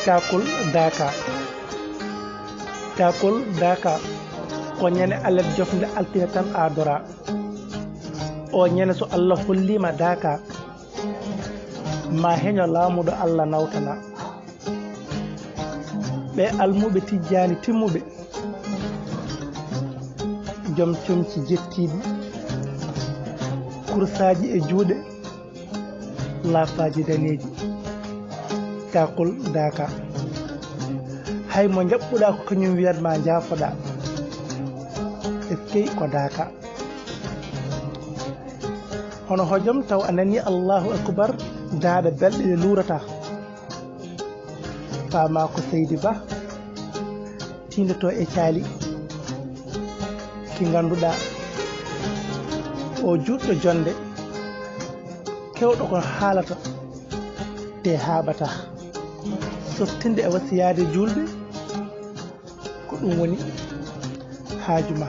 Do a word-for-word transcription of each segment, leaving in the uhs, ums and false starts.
Takol daaka. Takol daaka. Ko ñande alet jofnde altine tan aadora. O ñande so Allah holliima daaka, ma heño laamuɗo Allah nawtana. Ɓe almuɓe tijjaani timmuɓe, joom comci jettiiɗi, kursaaji e juuɗe, laafaaji daneeji, takol daaka. Hay mo njaɓɓuɗaa ko kañum wiyat ma njaafoɗaa. Eskey ko daaka. Hono hojom taw a nani Allahu akbar, daaɗe belɗe ɗe luurata. Faama ko Seydi Ba tiindoto e caali ki ngannduɗaa o juutɗo jonde, kewɗo ko haalata te haaɓata. Softinde e wasiyaade juulɓe, ko ɗum woni haaju ma.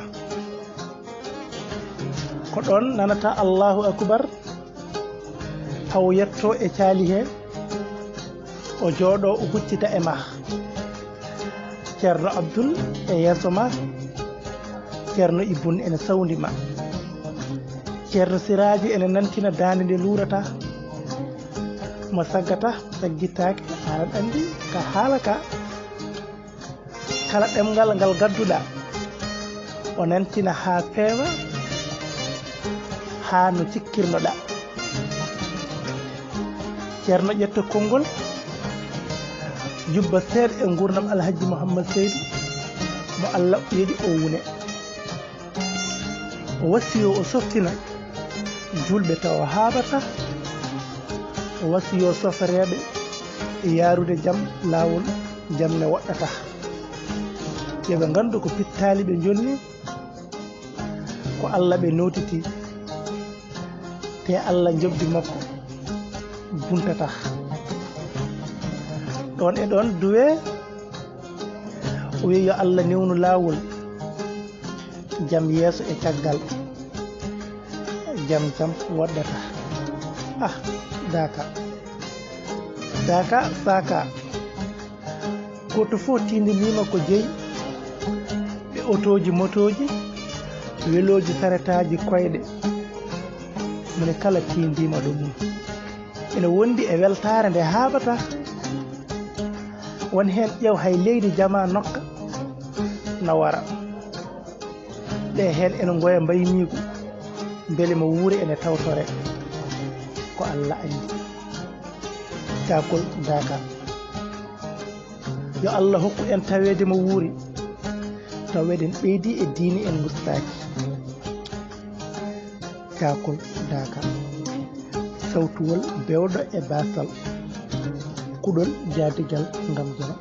Ko ɗoon nanata Allahu akbar, taw yetto e caali he, o jooɗo o huccita e ma. Ceerno Abdul e yeeso ma, Ceerno Ibun ene sawndi ma. Ceerno Siraaji ene nantina daande nde luurata, mo saggata, saggittaake, aɗa anndi ka haala ka. Kala ɗemngal ngal gadduɗaa, o nantina haa feewa, haa no cikkirnoɗaa. Ceerno ƴetta konngol, jubba seeɗa e nguurndam Alhajji Muhammad Seydu, mo Allah yeɗi o wune. O wasiyo o softina juulɓe tawa haaɓata. O wasiyo sofreeɓe e yaarude jam laawol, jam ne woɗɗata. Yo ɓe nganndu ko pittaali ɓe njonni, ko Allah ɓe nootiti, te Allah njoɓdi makko buntata. Ɗoon e ɗoon duwe, o wiyi yo Allah newnu laawol, jam yeeso e caggal, jam jam woɗɗata. Ah, daaka, daaka, saaka. Gooto fof tiindiniima ko jeyi, ɓe otooji, motooji, welooji, saretaaji, koyɗe. Mone kala tiindiima ɗo mum. Ene wondi e weltaare nde haaɓata. Won heen ƴeew hay leydi jamaa nokka na wara. Ɗe heen ene ngoya mbayniigu, mbele mo wuuri ene tawtore. Ko Allah anndi. Takol daaka. Yo Allah hokku en taweede mo wuuri, taw eɗen ɓeydi e diine, en ngustaaki. Takol daaka. Sawtuwol bewɗo e baasal. Kuɗol jaadigal ngam jama.